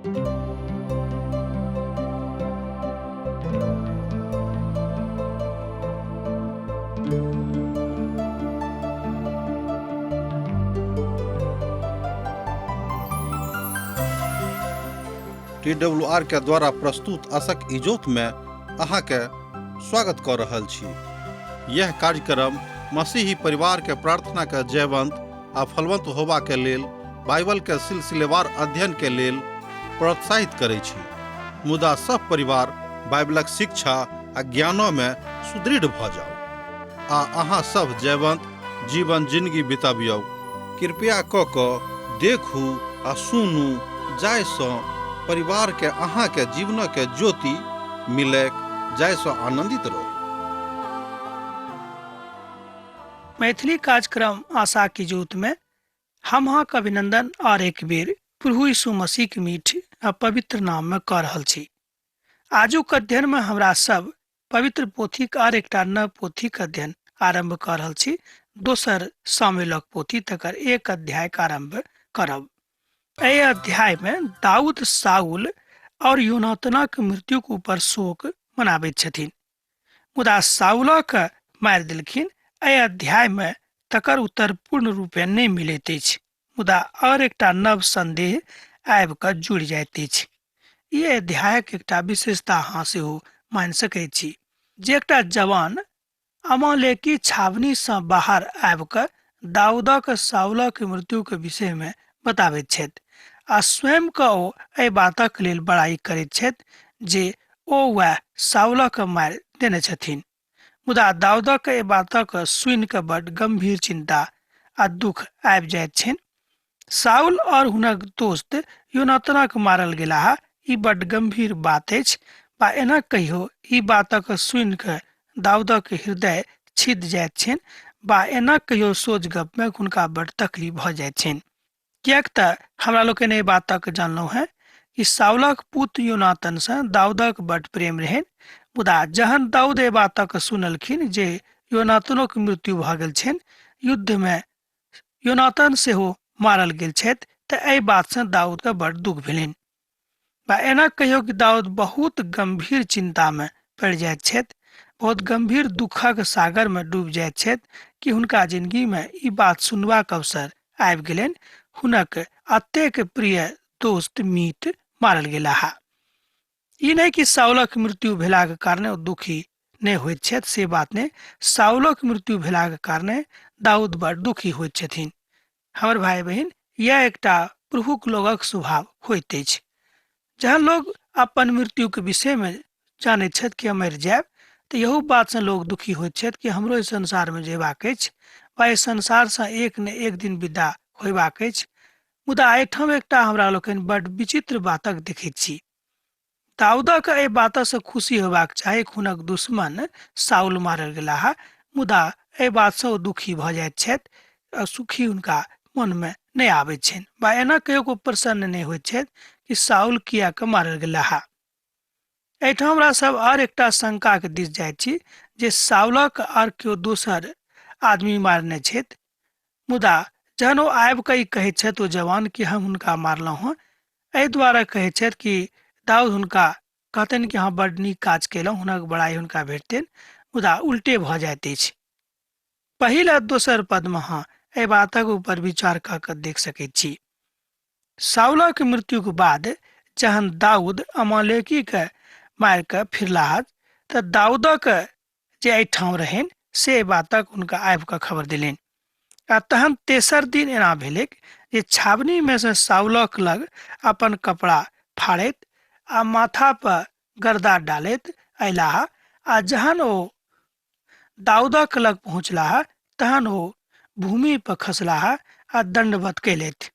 T W R के द्वारा प्रस्तुत असक इजोत में अहाँके स्वागत कऽ रहल छी। यह कार्यक्रम मसीही परिवार के प्रार्थना के जयवंत आ फलवंत होबा के लेल बाइबल के सिलसिलेवार अध्ययन के लेल प्रोत्साहित करै छी। मुदा सब परिवार बाइबलक शिक्षा आ ज्ञानो में सुदृढ़ भऽ जाउ आ अहाँ सब जयवंत जीवन जिंदगी बितबियौ। कृपया कऽ कऽ देखू आ सुनू जाहिसँ परिवारके अहाँके जीवनके ज्योति मिलैक जाहिसँ आनन्दित रहू। मैथिली कार्यक्रम आशा की ज्योत में हम अहाँके अभिनंदन और एक बेर प्रभु यीशु मसीह के मीठ आ पवित्र नाम में कऽ रहल छी। आजुक अध्ययन में हमरा सब पवित्र पोथीक आर एकटा नव पोथीक अध्ययन आरंभ कऽ रहल छी। दोसर सामुएलक पोथी तकर एक अध्यायक आरंभ करब। एहि अध्याय में दाऊद साउल और योनातनक मृत्युक ऊपर शोक मनाबैत छथिन, मुदा साउलक मारि देलखिन। एहि अध्याय में तकर उत्तर पूर्ण रूपे नहि मिलैत अछि, मुदा और एकटा नव संदेह आबि कऽ जुड़ि जाइत अछि। ई अध्यायक एकटा विशेषता अहाँ सेहो मानि सकैत छी जे एकटा जवान अमालेकी छावनीसँ बाहर आबि कऽ दाऊदक साउलक मृत्युक विषयमे बताबैत छथि आ स्वयं कऽ ओ एहि बातक लेल बड़ाई करैत छथि जे ओ वएह साउलक मारि देने छथिन। मुदा दाऊदक एहि बातक सुनि कऽ बड गंभीर चिंता आ दुख आबि जाइत छनि। साउल और हुनक दोस्त योनातनक मारल गेलाह, ई बड गंभीर बात अछि बा एना कहियो ई बातक सुनि कऽ दाऊदक हृदय छिद जाइत छनि बा एना कहियो सोझ गप में हुनका बड तकलीफ भऽ जाइत छनि। किएक तऽ हमरा लोकनि एहि बातक जानलहुँ हेँ कि साउलक पुत्र योनातनसँ दाऊदक बड प्रेम रहनि, मुदा जहन दाऊद एहि बातक सुनलखिन जे योनातनोक मृत्यु भऽ गेल छनि, युद्धमे योनातन सेहो मारल गेल छथि, तऽ एहि बातसँ दाऊदके बड दुख भेलनि। बा एना कहियो कि दाऊद बहुत गंभीर चिंता में पड़ि जाइत छथि, बहुत गंभीर दुखक सागर में डूबि जाइत छथि कि हुनका जिंदगी में ई बात सुनबाक अवसर आबि गेलनि, हुनक अतेक प्रिय दोस्त मीत मारल गेलाह। ई नहि कि साउलक मृत्यु भेलाक कारणे ओ दुखी नहि होइत छथि, से बात नहि, साउलक मृत्यु भेलाक कारणे दाऊद बड़ दुखी होइत छथिन। हमर भाई बहिन, यह एकटा प्रभुक लोगक स्वभाव होइत अछि। जहन लोग अपन मृत्यु के विषय में जानैत छथि कि हम मरि जायब, तऽ इहो बात से लोग दुखी होइत छथि कि हमरो एहि संसार में जेबाक अछि वा एहि संसार से एक ने एक दिन विदा होयबाक अछि। मुदा एहिठाम एकटा हमरा लोकनि बड विचित्र बातक देखैत छी। दाऊदक एहि बातसँ खुशी होयबाक चाही, हुनक दुश्मन साउल मारल गेलाह, मुदा एहि बातसँ ओ दुखी भऽ जाइत छथि आ सुखी हुनका मनमे नहि आबैत छनि बा एना कहियो ओ प्रसन्न नहि होइत छथि कि साउल किएक मारल गेलाह। एहिठाम हमरा सब आर एकटा शंकाके दिस जाइत छी जे साउलक आर केओ दोसर आदमी मारने छथि, मुदा जहन ओ आबि कऽ ई कहैत छथि ओ जवान कि हम हुनका मारलहुँ हँ, एहि दुआरे कहैत छथि कि दाऊद हुनका कहतनि कि अहाँ बड्ड नीक काज केलहुँ, हुनक बड़ाई हुनका भेटतनि, मुदा उल्टे भऽ जाइत अछि। पहिल आ दोसर पदमे अहाँ एहि बातक ऊपर विचार कऽ कऽ देख सकैत छी। साउलक मृत्युक बाद जहन दाऊद अमालेकीके मारि कऽ फिरलाह तऽ दाऊदक जे एहिठाम रहनि से एहि बातक हुनका आबि कऽ खबर देलनि। आ तहन तेसर दिन एना भेलैक जे छावनी में से साउलक लग अपन कपड़ा फाड़ैत आ माथा पर गर्दा डालैत अयलाह आ जहन ओ दाऊदक लग पहुँचलाह तहन ओ भूमि पर खसलाह आ दंडवत कयलथि।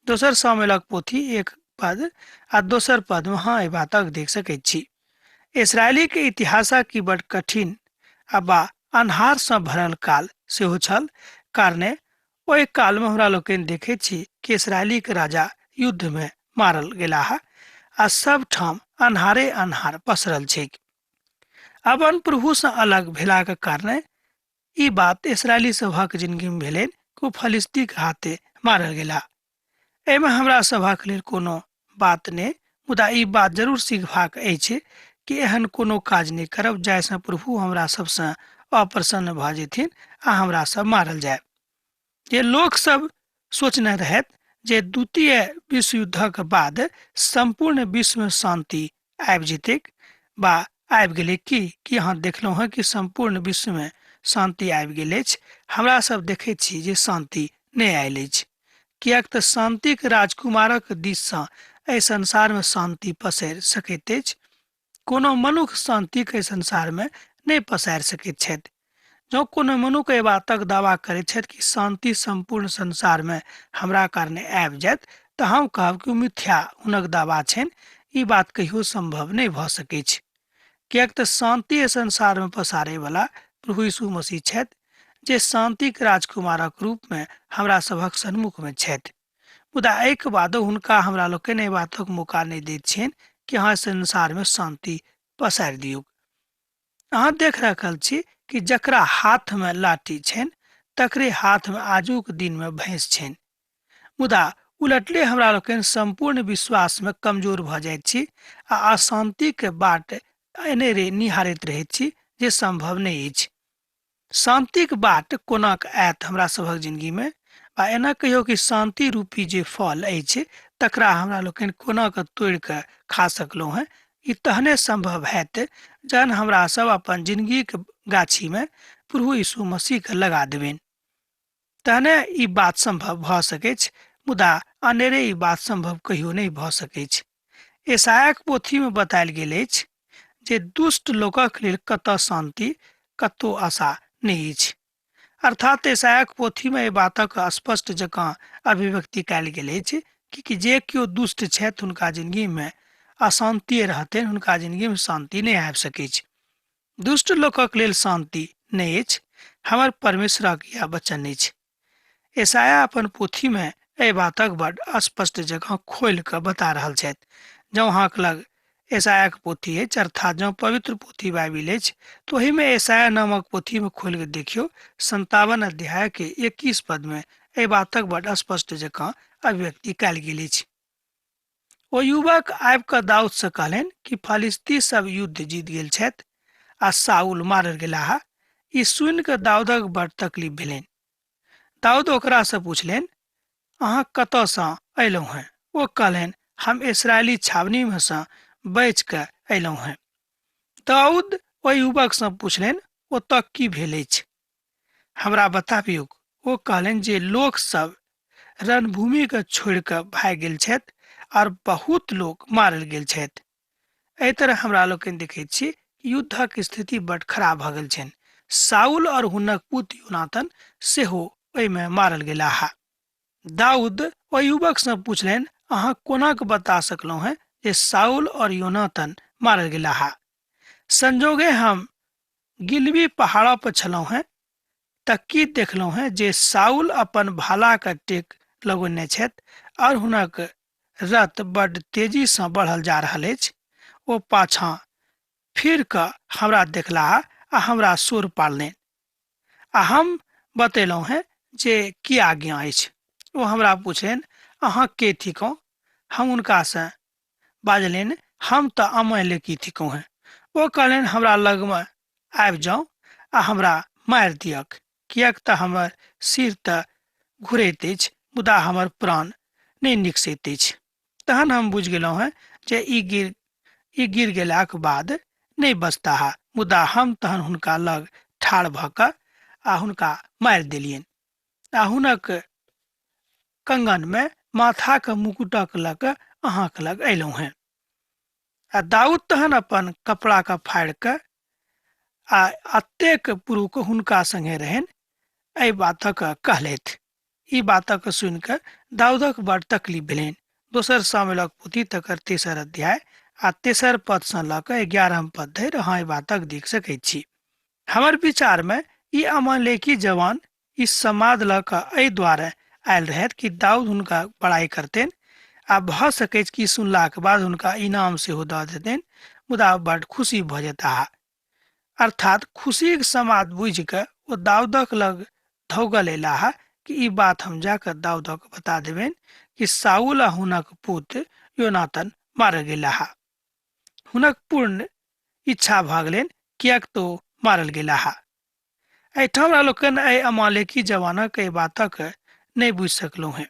दोसर सामुएलक पोथी 1 पद आ दोसर पद में अहाँ एहि बातक देख सकैत छी। इसरायली के इतिहासक ई बड कठिन आ बा अन्हार सँ भरल काल सेहो छल, कारणे ओहि काल में हमरा लोकनि देखैत छी कि इसरायली के राजा युद्ध में मारल गेलाह आ सब ठाम अन्हारे अन्हार पसरल छैक। अपन प्रभु सँ अलग भेलाक कारणे ई बात इसरायली सभक जिंदगी में भेलनि कि ओ फलिस्तीक हाथे मारल गेला। एहिमे हमरा सभक लेल कोनो बात नहि, मुदा ई बात जरूर सीखबाक अछि कि एहन कोनो काज नहि करब जाहिसँ प्रभु हमरा सबसँ अप्रसन्न भऽ जेथिन आ हमरा सब मारल जायब। जे लोक सब सोचने रहथि जे द्वितीय विश्व युद्धक बाद सम्पूर्ण विश्वमे शान्ति आबि जेतैक बा आबि गेलै की? की अहाँ देखलहुँ हँ कि सम्पूर्ण विश्वमे शान्ति आबि गेल अछि? हमरा सब देखैत छी जे शान्ति नहि आयल अछि, किएक तऽ शान्तिक राजकुमारक दिससँ एहि संसारमे शान्ति पसरि सकैत अछि। कोनो मनुख शान्तिक एहि संसारमे नहि पसारि सकैत छथि। जँ कोनो मनुख एहि बातक दावा करैत छथि कि शान्ति सम्पूर्ण संसारमे हमरा कारणे आबि जायत, तऽ हम कहब कि ओ मिथ्या हुनक दावा छनि। ई बात कहियो सम्भव नहि भऽ सकैछ, किएक तऽ शान्ति एहि संसारमे पसारैवला प्रभु यीशु मसीह छथि, जे शान्तिक राजकुमारक रूपमे हमरा सभक सन्मुखमे छथि। मुदा एहिके बादो हुनका हमरा लोकनि एहि बातक मौका नहि दैत छियनि कि अहाँ संसारमे शान्ति पसारि दियौ। अहाँ देख रखल छी कि जकरा हाथमे लाठी छनि तकरे हाथमे आजुक दिनमे भैंस छनि। मुदा उलटले हमरा लोकनि सम्पूर्ण विश्वासमे कमजोर भऽ जाइत छी आ अशान्तिके बाट एने निहारैत रहैत छी जे सम्भव नहि अछि। शान्तिक बाट कोना कऽ आयत हमरा सभक जिनगीमे, वा एना कहियौ कि शान्ति रूपी जे फल अछि तकरा हमरा लोकनि कोना कऽ तोड़ि कऽ खा सकलहुँ हेँ? ई तहने सम्भव हैत जहन हमरा सब अपन जिनगीक गाछीमे प्रभु यीशु मसीहके लगा देबनि, तहने ई बात सम्भव भऽ सकैछ। मुदा अनेरे ई बात सम्भव कहियो नहि भऽ सकैछ। यशायाक पोथीमे बतायल गेल अछि जे दुष्ट लोकक लेल कतऽ शान्ति, कतौ आशा नहि अछि। अर्थात यशायाक पोथीमे एहि बातक स्पष्ट जकाँ अभिव्यक्ति कयल गेल अछि कि जे केओ दुष्ट छथि हुनका जिनगीमे अशान्तिए रहतनि, हुनका जिनगीमे शान्ति नहि आबि सकैछ। दुष्ट लोकक लेल शान्ति नहि अछि, हमर परमेश्वरक इएह वचन अछि। यशायाह अपन पोथीमे एहि बातक बड स्पष्ट जकाँ खोलि कऽ बता रहल छथि। जँ अहाँक लग यशायाहक पोथी अछि, अर्थात जँ पवित्र पोथी बाइबिल अछि, तऽ ओहिमे यशायाह नामक पोथीमे खोलि कऽ देखियौ, 57 अध्यायके 21 पदमे एहि बातक बड स्पष्ट जकाँ अभिव्यक्ति कयल गेल अछि। ओ युवक आबि कऽ दाऊदसँ कहलनि कि फलिस्ती सब युद्ध जीत गेल छथि आ साउल मारल गेलाह। ई सुनि कऽ दाऊदक बड तकलीफ भेलनि। दाऊद ओकरासँ पुछलनि, अहाँ कतऽसँ अयलहुँ हेँ? ओ कहलनि, हम इसराइली छावनीमे सँ बचि कऽ अयलहुँ हेँ। दाऊद ओहि युवकसँ पुछलनि, ओतऽ की भेल अछि? हमरा बताबियौ। ओ कहलनि जे लोक सब रणभूमिके छोड़ि कऽ भागि गेल छथि आओर बहुत लोक मारल गेल छथि। एहि तरह हमरा लोकनि देखैत छी युद्धक स्थिति बड खराब भऽ गेल छनि। साउल आओर हुनक पुत्र योनातन सेहो ओहिमे मारल गेलाह। दाऊद ओहि युवकसँ पुछलनि, अहाँ कोना कऽ बता सकलहुँ हेँ जे साउल आओर योनातन मारल गेलाह? संजोगे हम गिलबी पहाड़ पर छलहुँ हेँ तऽ की देखलहुँ हेँ जे साउल अपन भालाके टेक लगौने छथि आओर हुनक रथ बड्ड तेजीसँ बढ़ल जा रहल अछि। ओ पाछाँ फिर कऽ हमरा देखलाह आ हमरा सोर पाड़लनि आ हम बतेलहुँ हेँ जे की आज्ञा अछि। ओ हमरा पुछलनि, अहाँ के थिकहुँ? हम हुनकासँ बाजलनि, हम तऽ अमालेकी थिकहुँ हेँ। ओ कहलनि, हमरा लगमे आबि जाउ आ हमरा मारि दियक, किएक तऽ हमर सिर तऽ घुरैत अछि मुदा हमर प्राण नहि निकसैत अछि। तहन हम बुझि गेलहुँ हेँ जे ई गिर गेलाक बाद नहि बचताह, मुदा हम तहन हुनका लग ठाढ़ भऽ कऽ आ हुनका मारि देलियनि आ हुनक कंगनमे माथाक मुकुटक लऽ कऽ अहाँक लग अयलहुँ हेँ। आ दाऊद तहन अपन कपड़ाके फाड़ि कऽ आ एतेक पुरुख हुनका संगे रहनि एहि बातक कहलथि। ई बातक सुनि कऽ दाऊदक बड़ तकलीफ भेलनि। दोसर शामिलक पोथी तकर तेसर अध्याय आ तेसर पदसँ लऽ कऽ 11 पद धरि अहाँ एहि बातक देख सकैत छी। हमर विचारमे ई अमालेकी जवान ई समाद लऽ कऽ एहि दुआरे आयल रहथि कि दाऊद हुनका बड़ाइ करतनि आ भऽ सकैछ कि सुनलाक बाद हुनका इनाम सेहो दऽ देतनि, मुदा बड्ड खुशी भऽ जेताह। अर्थात खुशीक समाद बुझि कऽ ओ दाऊदक लग धौगल अयलाह कि ई बात हम जा कऽ दाऊदक बता देबनि कि साउल आ हुनक पुत्र योनातन मारल गेलाह। हुनक पूर्ण इच्छा भऽ गेलनि किएक तऽ ओ मारल गेलाह। एहिठाम हमरा लोकनि एहि अमालेकी जवानक एहि बातक नहि बुझि सकलहुँ हेँ,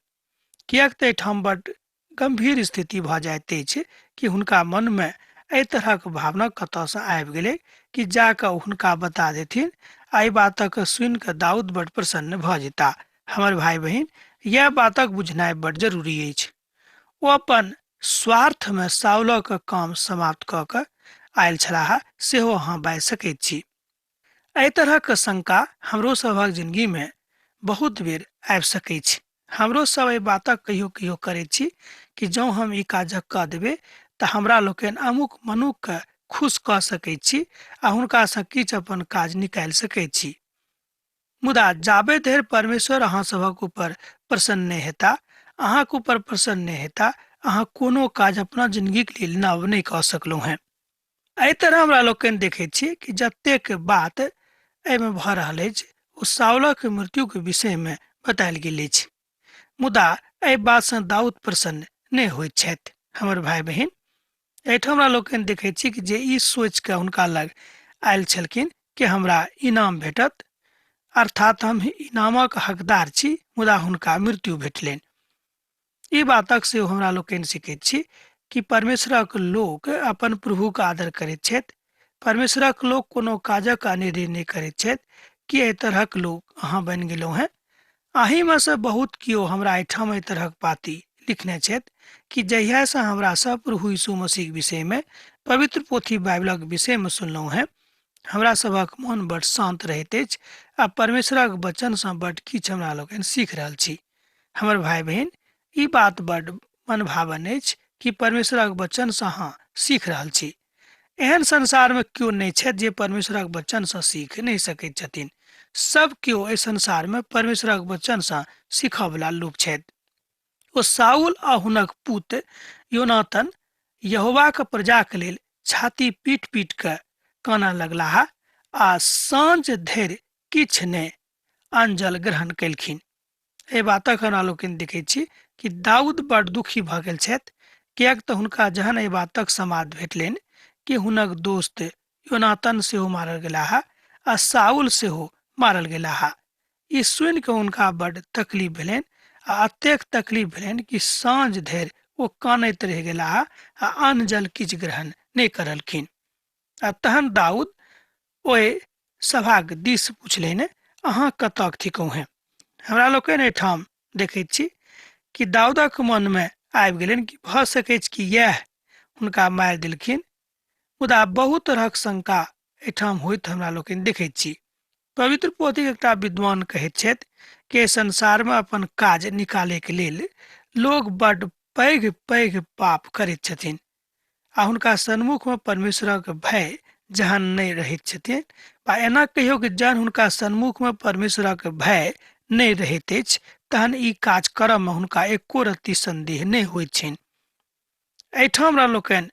किएक तऽ एहिठाम बड्ड गम्भीर स्थिति भऽ जाइत अछि कि हुनका मनमे एहि तरहक भावना कतऽसँ आबि गेलै कि जा कऽ हुनका बता देथिन आ एहि बातक सुनि कऽ दाऊद बड्ड प्रसन्न भऽ जेता। हमर भाय बहिन, इएह बातक बुझनाइ बड्ड जरूरी अछि। ओ अपन स्वार्थमे साउलक काम समाप्त कऽ कऽ आयल छलाह, सेहो अहाँ बाजि सकैत छी। एहि तरहक शंका हमरो सभक जिंदगीमे बहुत बेर आबि सकैत छै। हमरो सब एहि बातक कहियो कहियो करैत छी कि जँ हम ई काजक कऽ देबै तऽ हमरा लोकनि अमुक मनुखके खुश कऽ सकैत छी आ हुनकासँ किछु अपन काज निकालि सकैत छी। मुदा जाबे धरि परमेश्वर अहाँ सभक ऊपर प्रसन्न नहि हेता, अहाँके ऊपर प्रसन्न नहि हेता, अहाँ कोनो काज अपना जिंदगीके लेल नव नहि कऽ सकलहुँ हेँ। एहि तरह हमरा लोकनि देखैत छी कि जतेक बात एहिमे भऽ रहल अछि ओ साउलक मृत्युके विषयमे बतायल गेल अछि। मुदा एहि बातसँ दाऊद प्रसन्न नहि होइत छथि। हमर भाय बहिन, एहिठाम हमरा लोकनि देखैत छी कि जे ई सोचि कऽ हुनका लग आयल छलखिन कि हमरा इनाम भेटत, अर्थात हम इनामक हकदार छी, मुदा हुनका मृत्यु भेटलनि। ई बातक सेहो हमरा लोकनि सीखैत छी कि परमेश्वरक लोक अपन प्रभुक आदर करैत छथि। परमेश्वरक लोक कोनो काजक अनेरे नहि करैत छथि। कि एहि तरहक लोक अहाँ बनि गेलहुँ हेँ? अहीँमे सँ बहुत केओ हमरा एहिठाम एहि तरहक पाती लिखने छथि कि जहियासँ हमरा सब प्रभु यीशु मसीहक विषयमे पवित्र पोथी बाइबलक विषयमे सुनलहुँ हेँ, हमरा सभक मन बड शान्त रहैत अछि आ परमेश्वरक वचनसँ बड किछु हमरा लोकनि सीख रहल छी। हमर भाय बहिन, ई बात बड मनभावन अछि कि परमेश्वरक वचनसँ अहाँ सीख रहल छी। एहन संसारमे केओ नहि छथि जे परमेश्वरक वचनसँ सीख नहि सकैत छथिन। सब केओ एहि संसारमे परमेश्वरक वचनसँ सीखऽवला लोक छथि। ओ साउल आ हुनक पुत योनातन यहोवाक प्रजाक लेल छाती पीट पीट कऽ कानऽ लगलाह आ साँझ धरि किछु नहि अन्न ग्रहण कयलखिन। एहि बातक हमरा लोकनि देखैत छी कि दाऊद बड़ दुखी भऽ गेल छथि, किएक तऽ हुनका जहन एहि बातक समाद भेटलनि कि हुनक दोस्त योनातन सेहो मारल गेलाह आ साउल सेहो मारल गेलाह, ई सुनि कऽ हुनका बड्ड तकलीफ भेलनि आ एतेक तकलीफ भेलनि कि साँझ धरि ओ कानैत रहि गेलाह आ अन्न जल किछु ग्रहण नहि करलखिन। आ तहन दाऊद ओहि सभाक दिस पुछलनि, अहाँ कतऽ थिकहुँ हेँ? हमरा लोकनि एहिठाम देखैत छी कि दाऊदक मनमे आबि गेलनि कि भऽ सकैछ कि इएह हुनका मारि देलखिन। मुदा बहुत तरहक शंका एहिठाम होइत हमरा लोकनि देखैत छी। पवित्र पोथीक एकटा विद्वान कहैत छथि कि संसारमे अपन काज निकालैके लेल लोक बड्ड पैघ पैघ पाप करैत छथिन आ हुनका सन्मुखमे परमेश्वरक भय जहन नहि रहैत छथिन, वा एना कहियो कि जहन हुनका सन्मुखमे परमेश्वरक भय नहि रहैत अछि तहन ई काज करऽमे हुनका एको रत्ती सन्देह नहि होइत छनि। एहिठाम हमरा लोकनि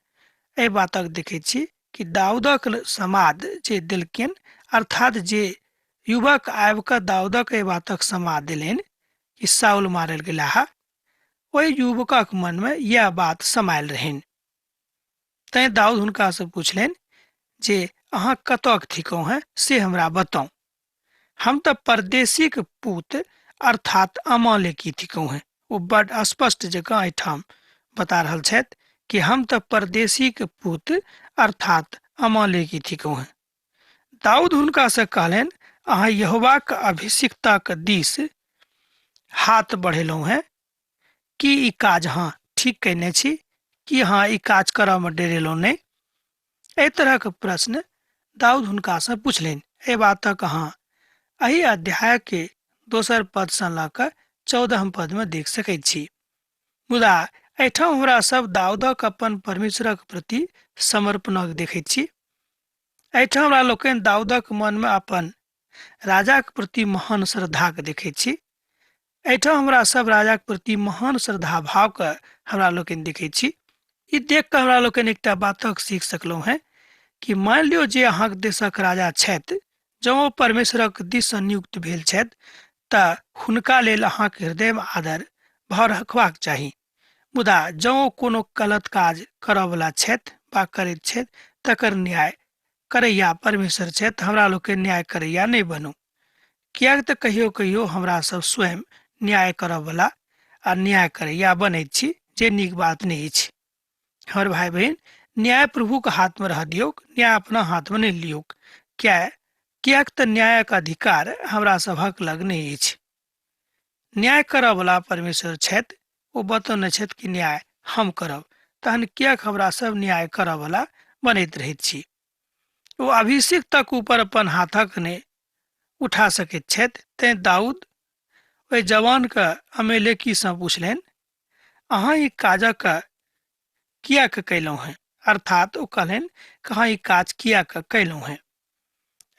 एहि बातक देखैत छी कि दाऊदक समाद जे देलखिन, अर्थात जे युवक आबि कऽ दाऊदक एहि बातक समाद देलनि कि साउल मारल गेलाह, ओहि युवकक मनमे इएह बात समायल रहनि। तैँ दाऊद हुनकासँ पुछलनि जे अहाँ कतऽक थिकहुँ हेँ से हमरा बताउ। हम तऽ परदेशीक पूत अर्थात अमालेकी थिकहुँ हेँ। ओ बड स्पष्ट जकाँ एहिठाम बता रहल छथि कि हम तऽ परदेशीक पूत अर्थात अमालेकी थिकहुँ हेँ। दाऊद हुनकासँ कहलनि, अहाँ यहोवाक अभिषिक्तक दिस हाथ बढ़ेलहुँ हेँ। की ई काज अहाँ ठीक कयने छी? की अहाँ ई काज करऽमे डेरेलहुँ नहि? एहि तरहक प्रश्न दाऊद हुनकासँ पुछलनि। एहि बातक अहाँ एहि अध्यायके दोसर पदसँ लऽ कऽ 14 पदमे देख सकैत छी। मुदा एहिठाम हमरा सब दाऊदक अपन परमेश्वरक प्रति समर्पणक देखैत छी। एहिठाम हमरा लोकनि दाऊदक मनमे अपन राजाक प्रति महान श्रद्धाके देखैत छी। एहिठाम हमरा सब राजाक प्रति महान श्रद्धा भावके हमरा लोकनि देखैत छी। ई देख कऽ हमरा लोकनि एकटा बातक सीख सकलहुँ हेँ कि मानि लियौ जे अहाँके देशक राजा छथि, जँ ओ परमेश्वरक दिससँ नियुक्त भेल छथि तऽ हुनका लेल अहाँके हृदयमे आदर भाव रखबाक चाही। मुदा जँ कोनो गलत काज करऽवला छथि वा करैत छथि तकर न्याय करैया परमेश्वर छथि, हमरा लोकके न्याय करैया नहि बनू। किएक तऽ कहियो कहियो हमरा सब स्वयं न्याय करऽवला आ न्याय करैया बनैत छी, जे नीक बात नहि अछि। हमर भाय बहिन, न्याय प्रभुके हाथमे रह दियौक, न्याय अपना हाथमे नहि लियौक। किएक तऽ न्यायक अधिकार हमरा सभक लग नहि अछि। न्याय करऽवला परमेश्वर छथि, ओ बतौने छथि कि न्याय हम करब, तहन किएक हमरा सब न्याय करऽवला बनैत रहैत छी? ओ अभिषिक्तक ऊपर अपन हाथक नहि उठा सकैत छथि। तेँ दाऊद ओहि जवानके अमेलेकीसँ पुछलनि, अहाँ ई काजक किएक कयलहुँ हेँ? अर्थात ओ कहलनि, अहाँ ई काज किएक कयलहुँ हेँ?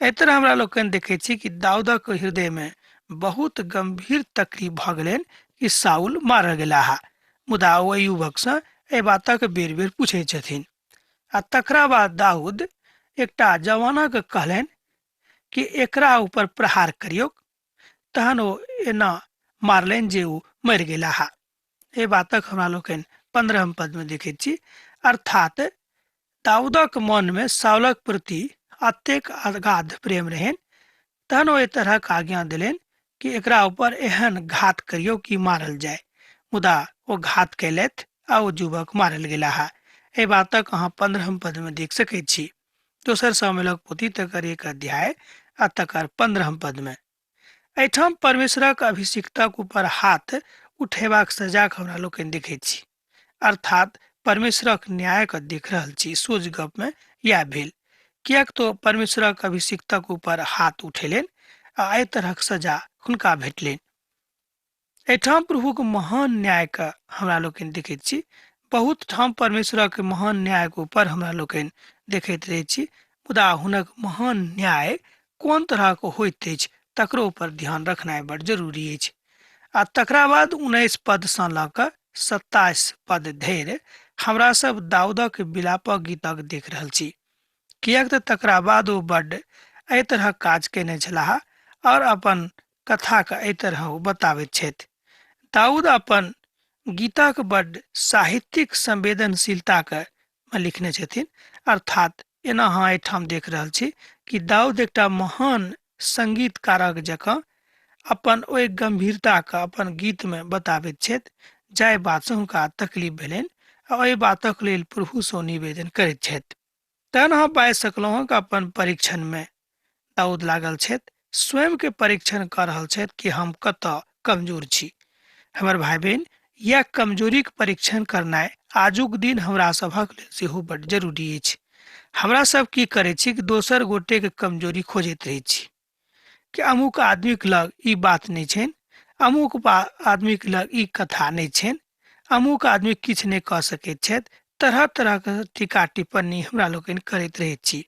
एहि तरह हमरा लोकनि देखै छी कि दाऊदक हृदयमे बहुत गम्भीर तकलीफ भऽ गेलनि कि साउल मारल गेलाह, मुदा ओ एहि युवकसँ एहि बातक बेर बेर पूछै छथिन। आ तकरा बाद दाऊद एकटा जवानक कहलनि कि एकरा ऊपर प्रहार करियौक, तहन ओ एना मारलनि जे ओ मरि गेलाह। एहि बातक हमरा लोकनि 15 पदमे देखैत छी। अर्थात दाऊदक मनमे साउलक प्रति अतेक अगाध प्रेम रहनि, तहन ओ एहि तरहक आज्ञा देलनि कि एकरा ऊपर एहन घात करियौ कि मारल जाय। मुदा ओ घात कयलथि आ ओ युवक मारल गेलाह। एहि बातक अहाँ 15 पदमे देख सकैत छी। दोसर सामुएलक पोथी तकर 1 अध्याय आ तकर 15 पदमे। एहिठाम परमेश्वरक अभिषिक्तक ऊपर हाथ उठेबाक सजाक हमरा लोकनि देखैत छी, अर्थात परमेश्वरक न्यायक देख रहल छी। सोझ गपमे इएह भेल, किएक तो परमेश्वरक अभिषिक्तक ऊपर हाथ उठेलनि आ एहि तरहक सजा हुनका भेटलनि। एहिठाम प्रभुक महान न्यायके हमरा लोकनि देखैत छी। बहुत ठाम परमेश्वरक महान न्यायके ऊपर हमरा लोकनि देखैत रहै छी, मुदा हुनक महान न्याय कोन तरहक होइत अछि तकरो ऊपर ध्यान रखनाइ बड़ जरूरी अछि। आ तकरा बाद 19 पदसँ लऽ कऽ 27 पद धरि हमरा सब दाऊदक विलापक गीतक देख रहल छी। किएक तऽ तकरा बाद ओ बड्ड एहि तरहक काज कयने छलाह आओर अपन कथाके एहि तरह ओ बताबैत छथि। दाऊद अपन गीतक बड्ड साहित्यिक संवेदनशीलताके मे लिखने छथिन। अर्थात एना अहाँ एहिठाम देख रहल छी कि दाऊद एकटा महान संगीतकारक जकाँ अपन ओहि गंभीरताके अपन गीतमे बताबैत छथि, जाहि बातसँ हुनका तकलीफ भेलनि आ ओहि बातक लेल प्रभुसँ निवेदन करैत छथि। तहन अहाँ बाजि सकलहुँ हँ कि अपन परीक्षणमे दाऊद लागल छथि, स्वयंके परीक्षण कऽ रहल छथि कि हम कतऽ कमजोर छी। हमर भाय बहिन, यैह कमजोरीके परीक्षण करनाइ आजुक दिन हमरा सभक लेल सेहो बड्ड जरूरी अछि। हमरा सब की करै छी कि दोसर गोटेके कमजोरी खोजैत रहै छी कि अमुक आदमीके लग ई बात नहि छनि, अमुक आदमीके लग ई कथा नहि छनि, अमुक आदमी किछु नहि कऽ सकैत छथि। तरह तरहके टीका टिप्पणी हमरा लोकनि करैत रहैत छी।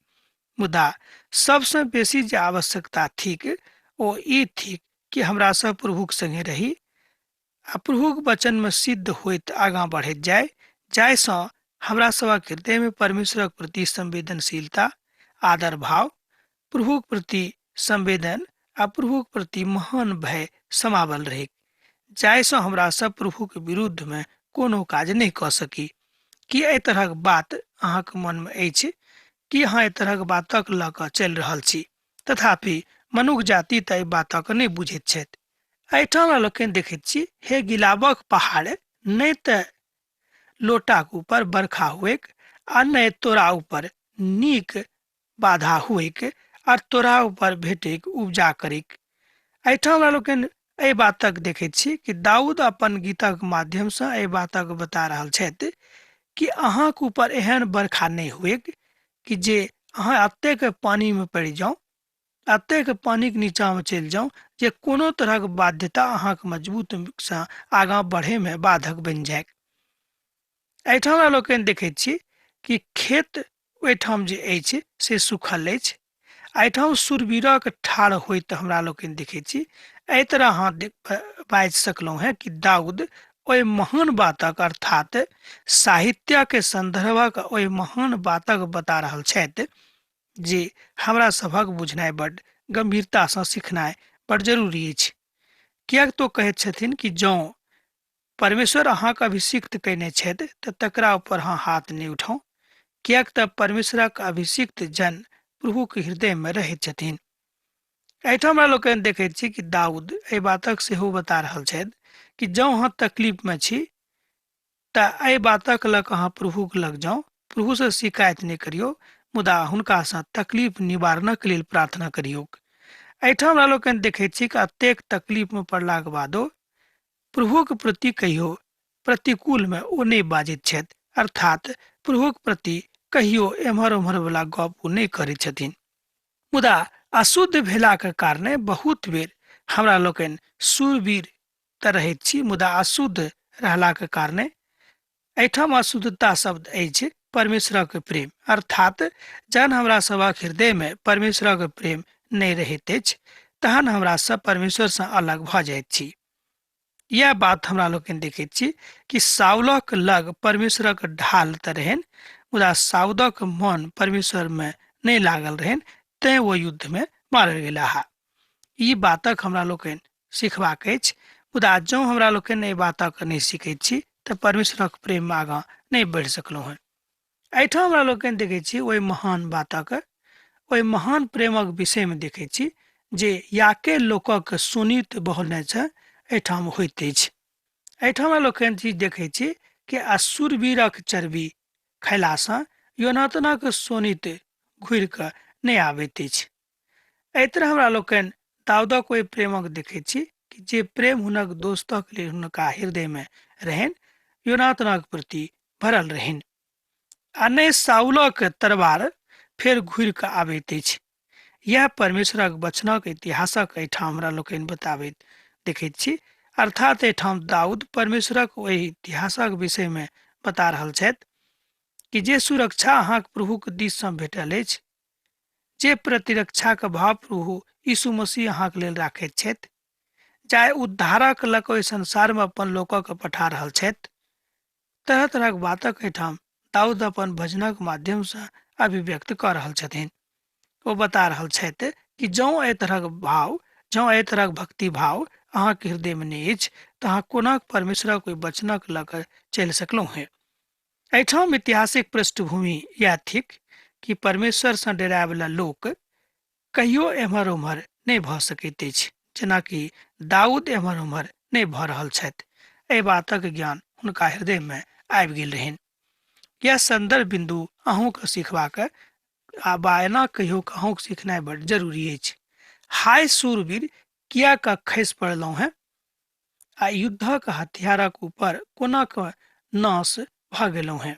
मुदा सबसँ बेसी जे आवश्यकता थिक ओ ई थिक कि हमरा सब प्रभुक संगे रही आ प्रभुक वचनमे सिद्ध होइत आगाँ बढ़ैत जाय, जाहिसँ हमरा सभक हृदयमे परमेश्वरक प्रति संवेदनशीलता, आदर भाव, प्रभुक प्रति संवेदन आ प्रभुक प्रति महान भय समावल रहैक, जाहिसँ हमरा सब प्रभुक विरुद्धमे कोनो काज नहि कऽ सकी। की एहि तरहक बात अहाँक मनमे अछि? की अहाँ एहि तरहक बातक लऽ कऽ चलि रहल छी? तथापि मनुख जाति तऽ एहि बातक नहि बुझैत छथि। एहिठाम हमरा लोकनि देखैत छी, हे गिलाबक पहाड़, नहि तऽ लोटाक ऊपर बरखा हुएक आ नहि तोरा ऊपर नीक बाधा हुएक आ तोरा ऊपर भेटैक उपजा करैक। एहिठाम हमरा लोकनि एहि बातक देखैत छी कि दाऊद अपन गीतक माध्यमसँ एहि बातक बता रहल छथि कि अहाँक ऊपर एहन बरखा नहि हुएक कि जे अहाँ एतेक पानिमे पड़ि जाउ, एतेक पानिक नीचाँमे चलि जाउ जे कोनो तरहक बाध्यता अहाँक मजबूतसँ आगाँ बढ़ैमे बाधक बनि जाय। एहिठाम हमरा लोकनि देखैत छी कि खेत ओहिठाम जे अछि से सूखल अछि। एहिठाम सुरवीरक ठाढ़ होइत हमरा लोकनि देखैत छी। एहि तरह अहाँ बाजि सकलहुँ हेँ कि दाऊद ओहि महान बातक, अर्थात साहित्यके सन्दर्भक ओहि महान बातक बता रहल छथि जे हमरा सभक बुझनाइ बड्ड गम्भीरतासँ सिखनाइ बड्ड जरूरी अछि। किएक तो कहैत छथिन कि जँ परमेश्वर अहाँके अभिषिक्त कयने छथि तऽ तकरा ऊपर अहाँ हाथ नहि उठाउ, किएक तऽ परमेश्वरक अभिषिक्त जन प्रभुके हृदयमे रहैत छथिन। एहिठाम हमरा लोकनि देखैत छी कि दाऊद एहि बातक सेहो बता रहल छथि कि जँ अहाँ तकलीफमे छी तऽ एहि बातक लऽ कऽ अहाँ प्रभुके लग जाउ, प्रभुसँ शिकायत नहि करियौ, मुदा हुनकासँ तकलीफ निवारणक लेल प्रार्थना करियौक। एहिठाम हमरा लोकनि देखैत छी कि एतेक तकलीफमे पड़लाक बादो प्रभुक प्रति कहियो प्रतिकूलमे ओ नहि बाजैत छथि, अर्थात प्रभुक प्रति कहियो एम्हर ओम्हर वला गप ओ नहि करैत छथिन। मुदा अशुद्ध भेलाक कारणे बहुत बेर हमरा लोकनि शूरवीर तऽ रहैत छी, मुदा अशुद्ध रहलाक कारणे एहिठाम अशुद्धता शब्द अछि परमेश्वरक प्रेम, अर्थात जहन हमरा सभक हृदयमे परमेश्वरक प्रेम नहि रहैत अछि तहन हमरा सब परमेश्वरसँ अलग भऽ जाइत छी। इएह बात हमरा लोकनि देखैत छी कि साउलक लग परमेश्वरक ढाल तऽ रहनि, मुदा साउदक मन परमेश्वरमे नहि लागल रहनि, तें ओ युद्धमे मारल गेलाह। ई बातक हमरा लोकनि सिखबाक अछि, मुदा जँ हमरा लोकनि एहि बातक नहि सीखैत छी तऽ परमेश्वरक प्रेममे आगाँ नहि बढ़ि सकलहुँ हेँ। एहिठाम हमरा लोकनि देखै छी ओहि महान बातक, ओहि महान प्रेमक विषयमे देखै छी जे याके लोकक सुनीत बहने छै एहिठाम होइत अछि। एहिठाम हमरा लोकनि चीज देखै छी कि अशूरवीरक चर्बी खयलासँ योनातनक शोणित घुरि कऽ नहि आबैत अछि। एहि तरह हमरा लोकनि दाऊदक ओहि प्रेमक देखैत छी कि जे प्रेम हुनक दोस्तक लेल हुनका हृदयमे रहनि, योनातनक प्रति भरल रहनि। आ नहि साउलक तरवार फेर घुरि कऽ आबैत अछि। इएह परमेश्वरक वचनक इतिहासक एहिठाम हमरा लोकनि बताबैत देखैत छी। अर्थात एहिठाम दाऊद परमेश्वरक ओहि इतिहासक विषयमे बता रहल छथि कि जे सुरक्षा अहाँक प्रभुक दिससँ भेटल अछि, जे प्रतिरक्षाक भाव प्रभु यीशु मसीह अहाँक लेल राखैत छथि, जाहि उद्धारक लऽ कऽ ओहि संसारमे अपन लोकक पठा रहल छथि, तरह तरहक बातक एहिठाम दाऊद अपन भजनक माध्यमसँ अभिव्यक्त कऽ रहल छथिन। ओ बता रहल छथि कि जँ एहि तरहक भाव, जँ एहि तरहक भक्ति भाव अहाँके हृदयमे नहि अछि तऽ अहाँ कोना परमेश्वरक ओहि वचनक लऽ कऽ चलि सकलहुँ हेँ। एहिठाम ऐतिहासिक पृष्ठभूमि इएह थिक कि परमेश्वरसँ डरायवला लोक कहियो एम्हर ओम्हर नहि भऽ सकैत अछि, जेनाकि दाऊद एम्हर ओम्हर नहि भऽ रहल छथि। एहि बातक ज्ञान हुनका हृदयमे आबि गेल रहनि। यह संदर्भ बिन्दु अहूँके सीखबाक आ बा एना कहियो अहूँके सीखनाइ बड्ड जरूरी अछि। हाय शूरवीर, किया कऽ खसि पड़लहुँ हेँ आ युद्धक हथियारक ऊपर कोना कऽ नाश भऽ गेलहुँ हेँ।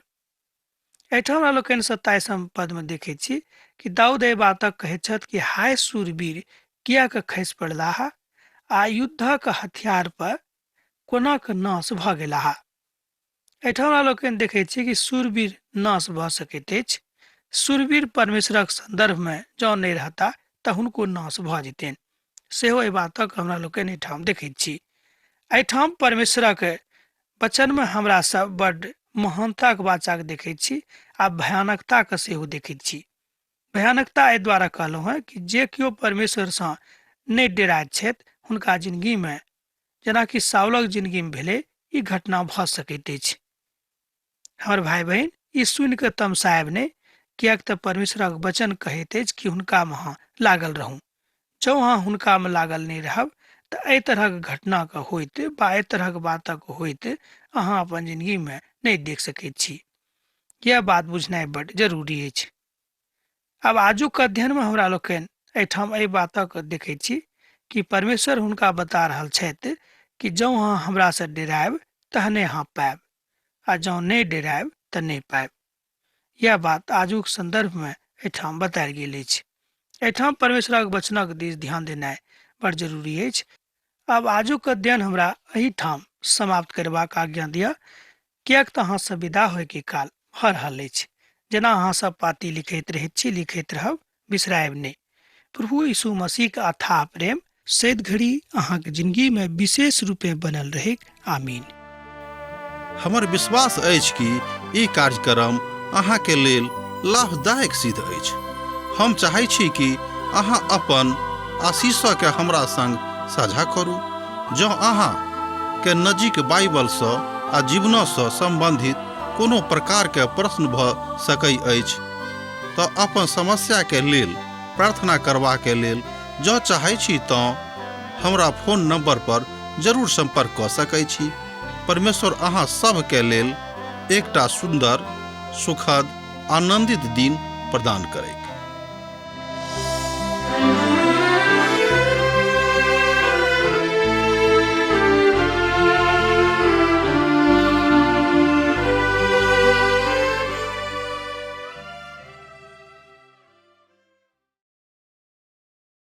एहिठाम हमरा लोकनि 27म पदमे देखैत छी कि दाऊद एहि बातक कहैत छथि कि हाय शूरवीर, किया कऽ खसि पड़लाह आ युद्धक हथियार पर कोना कऽ नाश भऽ गेलाह। एहिठाम हमरा लोकनि देखैत छी कि शूरवीर नाश भऽ सकैत अछि। शूरवीर परमेश्वरक संदर्भमे जँ नहि रहता तऽ हुनको नाश भऽ जेतनि, सेहो एहि बातक हमरा लोकनि एहिठाम देखैत छी। एहिठाम परमेश्वरक वचनमे हमरा सब बड्ड महानताक वाचाक देखैत छी आ भयानकताके सेहो देखैत छी। भयानकता एहि द्वारा कहलहुँ हेँ कि जे केओ परमेश्वरसँ नहि डेराइत छथि हुनका जिंदगीमे, जेनाकि साउलक जिंदगीमे भेलै, ई घटना भऽ सकैत अछि। हमर भाय बहिन, ई सुनि कऽ तमसायब नहि, किएक तऽ परमेश्वरक वचन कहैत अछि कि हुनकामे अहाँ लागल रहू। जँ अहाँ हुनकामे लागल नहि रहब तऽ एहि तरहक घटनाके होइत वा एहि तरहक बातक होइत अहाँ अपन जिंदगीमे नहि देख सकैत छी। यह बात बुझनाइ बड्ड जरूरी अछि। आब आजुक अध्ययनमे हमरा लोकनि एहिठाम एहि बातक देखैत छी कि परमेश्वर हुनका बता रहल छथि कि जँ अहाँ हमरासँ डेरायब तहने अहाँ पायब, आ जँ नहि डेरायब तऽ नहि पायब। यह बात आजुक संदर्भमे एहिठाम बतायल गेल अछि। एहिठाम परमेश्वरक वचनक दिस ध्यान देनाइ बड़ जरूरी अछि। आब आजुक अध्ययन हमरा एहिठाम समाप्त करबाक आज्ञा दिअ, किएक तऽ अहाँ सब विदा होइके काल भऽ रहल अछि। जेना अहाँ सब पाती लिखैत रहैत छी, लिखैत रहब, बिसरायब नहि। प्रभु यीशु मसीहक अथाह प्रेम सैद घड़ी अहाँके जिंदगीमे विशेष रूपे बनल रहैक। आमीन। हमर विश्वास अछि कि ई कार्यक्रम अहाँके लेल लाभदायक सिद्ध अछि। हम चाहै छी कि अहाँ अपन आशीषके हमरा संग साझा करू। जँ अहाँ के नजीक बाइबलसँ आ जीवनसँ सम्बन्धित कोनो प्रकारके प्रश्न भऽ सकै अछि तऽ अपन समस्याके लेल प्रार्थना करबाके लेल जँ चाहै छी तँ हमरा फोन नंबर पर जरूर संपर्क कऽ सकै छी। परमेश्वर अहाँ सभके लेल एकटा सुन्दर, सुखद, आनंदित दिन प्रदान करैत।